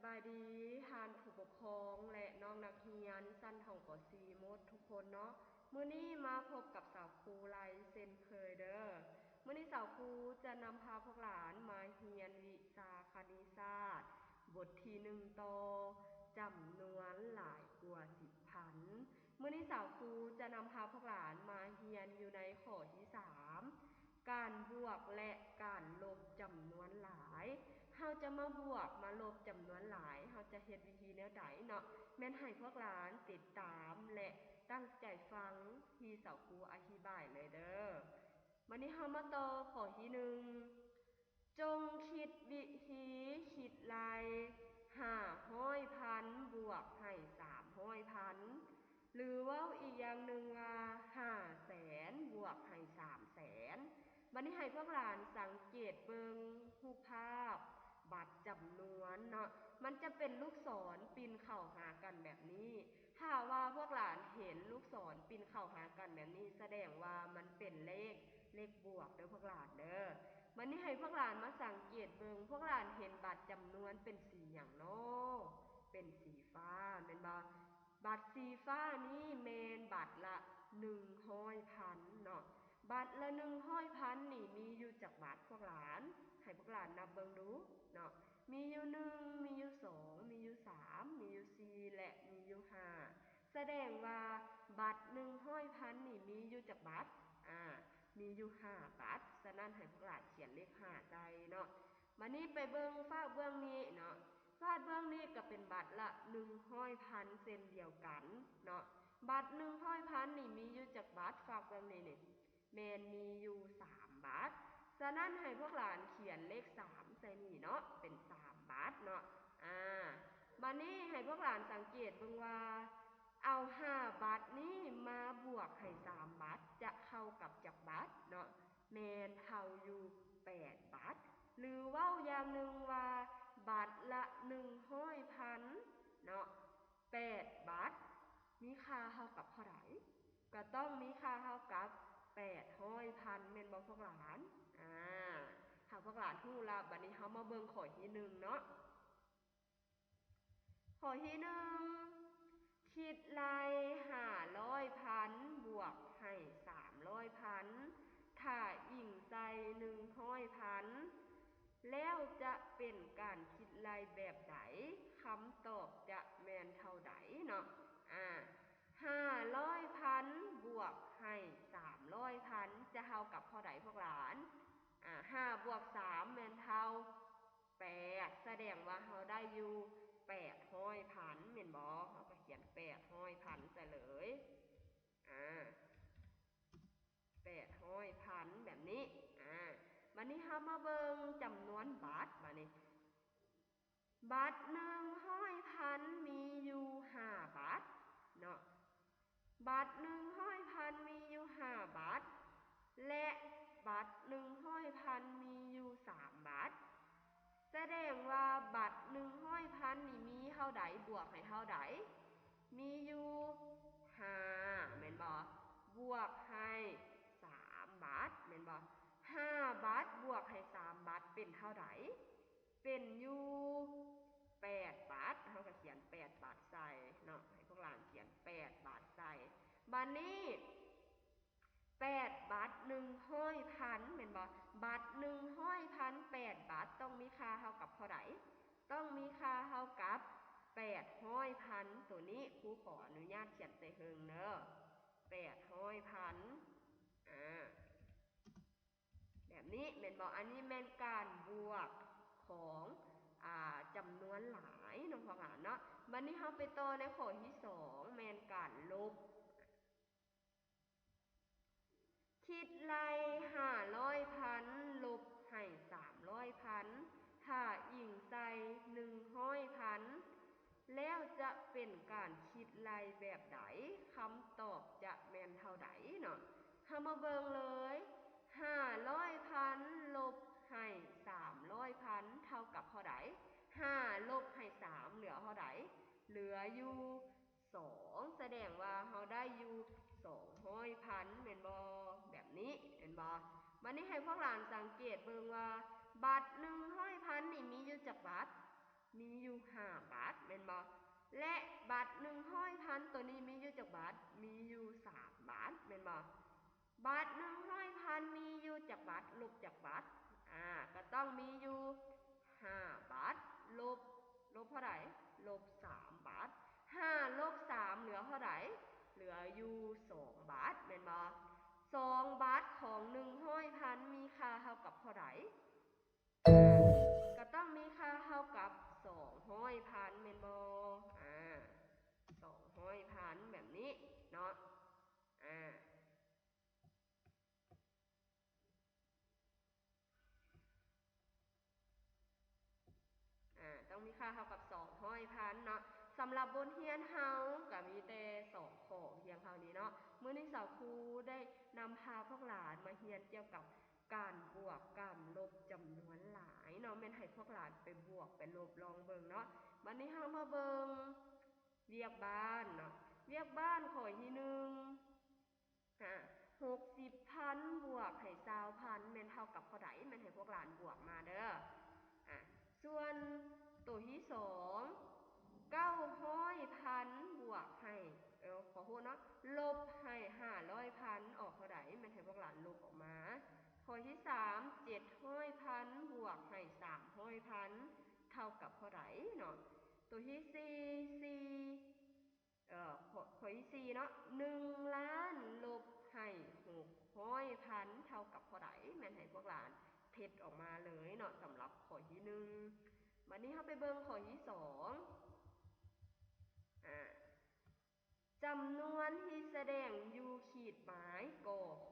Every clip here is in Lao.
ສະບາຍດີທ່ານຜູ້ປົກຄອງ ແລະ ນ້ອງນັກຮຽນຊັ້ນຫ້ອງ ປໍສີ່ ໝົດທຸກຄົນເນາະ. ມື້ນີ້ມາພົບກັບສາວຄູໄລເຊັ່ນເຄີຍເດີ. ມື້ນີ້ສາວຄູຈະນຳພາພວກຫຼານມາຮຽນວິຊາຄະນິດສາດ ບົດທີໜຶ່ງ ຕໍ່ ຈຳນວນຫຼາຍກວ່າສິບພັນ. ມື້ນີ້ສາວຄູຈະນຳພາພວກຫຼານມາຮຽນຢູ່ໃນຂໍ້ທີສາມ ການບວກ ແລະ ການລົບຈຳນວນຫຼາຍ. ເຮົາຈະມາບວກມາລົບຈຳນວນຫຼາຍ ເຮົາຈະເຮັດວິທີແນວໃດເນາະ? ແມ່ນໃຫ້ພວກຫຼານຕິດຕາມ ແລະ ຕັ້ງໃຈຟັງທີ່ສາວຄູອະທິບາຍເລີຍເດີ. ບາດນີ້ເຮົາມາຕໍ່ຂໍ້ທີໜຶ່ງ ຈົ່ງຄິດວິທີຄິດໄລ່ຫ້າຮ້ອຍພັນບວກໃຫ້ສາມຮ້ອຍພັນ ຫຼື ເວົ້າອີກຢ່າງໜຶ່ງວ່າຫ້າແສນບວກໃຫ້ສາມແສນ. ບາດນີ້ໃຫ້ພວກຫຼານສັງເກດເບິ່ງຮູບພາບບັດຈຳນວນເນາະ, ມັນຈະເປັນລູກສອນປິ່ນເຂົ້າຫາກັນແບບນີ້. ຖ້າວ່າພວກຫຼານເຫັນລູກສອນປິ່ນເຂົ້າຫາກັນແບບນີ້ ສະແດງວ່າມັນເປັນເລກ ເລກບວກເດີພວກຫຼານເດີ. ບາດນີ້ໃຫ້ພວກຫຼານມາສັງເກດເບິ່ງ, ພວກຫຼານເຫັນບັດຈຳນວນເປັນສີຫຍັງເນາະ? ເປັນສີຟ້າແມ່ນບໍ່? ບັດສີຟ້ານີ້ແມ່ນບັດລະໜຶ່ງຮ້ອຍພັນເນາະ. ບັດລະໜຶ່ງຮ້ອຍພັນນີ້ມີຢູ່ຈັກບັດພວກຫຼານ? ໃຫ້ພວກຫຼານນັບເບິ່ງດູເນາະ. ມີຢູ່ໜຶ່ງ ມີຢູ່ສອງ ມີຢູ່ສາມ ມີຢູ່ສີ່ ແລະ ມີຢູ່ຫ້າ. ສະແດງວ່າບັດໜຶ່ງຮ້ອຍພັນນີ້ມີຢູ່ຈັກບັດ? ອາ ມີຢູ່ຫ້າບັດ. ສະນັ້ນໃຫ້ພວກຫຼານຂຽນເລກຫ້າໃສ່ເນາະ. ບາດນີ້ໄປເບິ່ງຝາກເບື້ອງນີ້ເນາະ, ຝາກເບື້ອງນີ້ກໍເປັນບັດລະໜຶ່ງຮ້ອຍພັນເຊັ່ນດຽວກັນເນາະ. ບັດໜຶ່ງຮ້ອຍພັນນີ້ມີຢູ່ຈັກບັດ? ຝາກເບື້ອງນີ້ນີ້ ແມ່ນມີຢູ່ສາມບັດ. ສະນັ້ນໃຫ້ພວກຫຼານຂຽນເລກສາມໃສ່ນີ້ເນາະ, ເປັນສາມບັດເນາະ. ອາ ບາດນີ້ໃຫ້ພວກຫຼານສັງເກດເບິ່ງວ່າ ເອົາຫ້າບັດນີ້ມາບວກໃຫ້ສາມບັດ ຈະເທົ່າກັບຈັກບັດເນາະ? ແມ່ນເທົ່າຢູ່ແປດບັດ ຫຼື ເວົ້າຢ່າງໜຶ່ງວ່າ ບັດລະໜຶ່ງຮ້ອຍພັນເນາະ ແປດບັດ ມີຄ່າເທົ່າກັບເທົ່າໃດ? ກໍຕ້ອງມີຄ່າເທົ່າກັບແປດຮ້ອຍພັນ ແມ່ນບໍ່ພວກຫຼານ? ອາ ຖ້າພວກຫຼານຮູ້ລະ, ບາດນີ້ເຮົາມາເບິ່ງຂໍ້ທີໜຶ່ງເນາະ. ຂໍ້ທີໜຶ່ງ ຄິດໄລ່ຫ້າຮ້ອຍພັນບວກໃຫ້ສາມຮ້ອຍພັນ ຖ້າອີງໃສ່ໜຶ່ງຮ້ອຍພັນ ແລ້ວຈະເປັນການຄິດໄລ່ແບບໃດ? ຄຳຕອບຈະແມ່ນເທົ່າໃດເນາະ? ອາ ຫ້າຮ້ອຍພັນບວກໃຫ້ສາມຮ້ອຍພັນ ຈະເທົ່າກັບເທົ່າໃດພວກຫຼານ? ອາ ຫ້າບວກສາມແມ່ນເທົ່າ ແປດ ສະແດງວ່າເຮົາໄດ້ຢູ່ແປດຮ້ອຍພັນແມ່ນບໍ່? ເຮົາກໍຂຽນແປດຮ້ອຍພັນໃສ່ເລີຍ ອາ ແປດຮ້ອຍພັນແບບນີ້. ອາ ບາດນີ້ເຮົາມາເບິ່ງຈຳນວນບັດ ບາດນີ້ ບັດໜຶ່ງຮ້ອຍພັນມີຢູ່ຫ້າບັດເນາະ. ບັດໜຶ່ງຮ້ອຍພັນມີຢູ່ຫ້າບັດ ແລະ ບັດໜຶ່ງຮ້ອຍພັນມີຢູ່ສາມບັດ. ສະແດງວ່າບັດໜຶ່ງຮ້ອຍພັນນີ້ມີເທົ່າໃດ? ບວກໃຫ້ເທົ່າໃດ? ມີຢູ່ຫ້າແມ່ນບໍ່? ບວກໃຫ້ສາມບັດແມ່ນບໍ່? ຫ້າບັດບວກໃຫ້ສາມບັດເປັນເທົ່າໃດ? ເປັນຢູ່ແປດບັດ. ເຮົາກໍຂຽນແປດບັດໃສ່ເນາະ, ໃຫ້ພວກຫຼານຂຽນແປດບັດໃສ່. ບາດນີ້ ແປດບັດໜຶ່ງຮ້ອຍພັນແມ່ນບໍ່? ບັດໜຶ່ງຮ້ອຍພັນ ແປດບັດ ຕ້ອງມີຄ່າເທົ່າກັບເທົ່າໃດ? ຕ້ອງມີຄ່າເທົ່າກັບແປດຮ້ອຍພັນ. ໂຕນີ້ຄູຂໍອະນຸຍາດຂຽນໃສ່ເທິງເດີ ແປດຮ້ອຍພັນ. ອາ ແບບນີ້ແມ່ນບໍ່? ອັນນີ້ແມ່ນການບວກຂອງ ອາ ຈຳນວນຫຼາຍເນາະພວກຫຼານເນາະ. ບາດນີ້ເຮົາໄປຕໍ່ໃນຂໍ້ທີສອງ ແມ່ນການລົບ. ຄິດໄລ່ຫ້າຮ້ອຍພັນລົບໃຫ້ສາມຮ້ອຍພັນ ຖ້າອີງໃສ່ໜຶ່ງຮ້ອຍພັນ ແລ້ວຈະເປັນການຄິດໄລ່ແບບໃດ? ຄຳຕອບຈະແມ່ນເທົ່າໃດເນາະ? ເຮົາມາເບິ່ງເລີຍ ຫ້າຮ້ອຍພັນລົບໃຫ້ສາມຮ້ອຍພັນ ເທົ່າກັບເທົ່າໃດ? ຫ້າລົບໃຫ້ສາມເຫຼືອເທົ່າໃດ? ເຫຼືອຢູ່ ສອງ ສະແດງວ່າເຮົາໄດ້ຢູ່ສອງຮ້ອຍພັນແມ່ນບໍ່? ແບບນີ້ແມ່ນບໍ່? ບາດນີ້ໃຫ້ພວກຫຼານສັງເກດເບິ່ງວ່າ ບັດໜຶ່ງຮ້ອຍພັນນີ້ມີຢູ່ຈັກບັດ? ມີຢູ່ຫ້າບາດແມ່ນບໍ່? ແລະ ບາດໜຶ່ງຮ້ອຍພັນໂຕນີ້ມີຢູ່ຈັກບາດ? ມີຢູ່ສາມບາດແມ່ນບໍ່? ບາດໜຶ່ງຮ້ອຍພັນມີຢູ່ຈັກບາດ? ລົບຈັກບາດ? ອາ ກໍຕ້ອງມີຢູ່ຫ້າບາດ ລົບ ລົບເທົ່າໃດ? ລົບສາມບາດ. ຫ້າລົບສາມເຫຼືອເທົ່າໃດ? ເຫຼືອຢູ່ສອງບາດແມ່ນບໍ່? ສອງບາດຂອງໜຶ່ງຮ້ອຍພັນມີຄ່າເທົ່າກັບເທົ່າໃດ? ອາ ກໍຕ້ອງມີຄ່າເທົ່າກັບສອງຮ້ອຍພັນແມ່ນບໍ່? ອາ ສອງຮ້ອຍພັນແບບນີ້ເນາະ. ອາ ອາ ຕ້ອງມີຄ່າເທົ່າກັບສອງຮ້ອຍພັນເນາະ. ສຳລັບບົດຮຽນເຮົາກໍມີແຕ່ສອງຂໍ້ພຽງເທົ່ານີ້ເນາະ. ມື້ນີ້ສາວຄູໄດ້ນຳພາພວກຫຼານມາຮຽນກ່ຽວກັບການບວກ ການລົບຈຳນວນຫຼາຍເນາະ. ແມ່ນໃຫ້ພວກຫຼານໄປບວກໄປລົບລອງເບິ່ງເນາະ. ບັດນີ້ເຮົາມາເບິ່ງວຽກບ້ານເນາະ. ວຽກບ້ານຂໍ້ທີໜຶ່ງ ອາ ຫົກສິບພັນບວກໃຫ້ຊາວພັນແມ່ນເທົ່າກັບເທົ່າໃດ? ແມ່ນໃຫ້ພວກຫຼານບວກມາເດີ. ອາ ສ່ວນໂຕທີສອງ ເກົ້າຮ້ອຍພັນບວກໃຫ້ ເອີ ຂໍໂທດເນາະ ລົບໃຫ້ຫ້າຮ້ອຍພັນອອກເທົ່າໃດ? ແມ່ນໃຫ້ພວກຫຼານລົບອອກມາ. ຂໍ້ທີສາມ ເຈັດຮ້ອຍພັນບວກໃຫ້ສາມຮ້ອຍພັນເທົ່າກັບເທົ່າໃດເນາະ? ໂຕທີສີ່ ສີ່ ເອີ ຂໍ້ ຂໍ້ທີສີ່ເນາະ ໜຶ່ງລ້ານລົບໃຫ້ຫົກຮ້ອຍພັນເທົ່າກັບເທົ່າໃດ? ແມ່ນໃຫ້ພວກຫຼານເຮັດອອກມາເລີຍເນາະ ສຳລັບຂໍ້ທີໜຶ່ງ. ບັດນີ້ເຮົາໄປເບິ່ງຂໍ້ທີສອງ ອາ ຈຳນວນທີ່ສະແດງຢູ່ຂີດໝາຍ ກ ຂ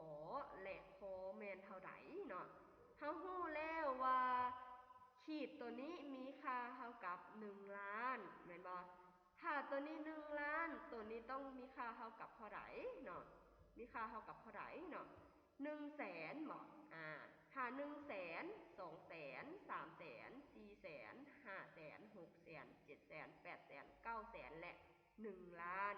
ແລະ ຄ ແມ່ນເທົ່າໃດເນາະ? ເຮົາຮູ້ແລ້ວວ່າຂີດໂຕນີ້ມີຄ່າເທົ່າກັບໜຶ່ງລ້ານ ແມ່ນບໍ່? ຖ້າໂຕນີ້ໜຶ່ງລ້ານ ໂຕນີ້ຕ້ອງມີຄ່າເທົ່າກັບເທົ່າໃດເນາະ? ມີຄ່າເທົ່າກັບເທົ່າໃດເນາະ? ໜຶ່ງແສນບໍ? ອາ ຖ້າໜຶ່ງແສນ ສອງແສນ ສາມແສນ ສີ່ແສນ ຫ້າແສນ ຫົກແສນ ເຈັດແສນ ແປດແສນ ເກົ້າແສນ ແລະ ໜຶ່ງລ້ານ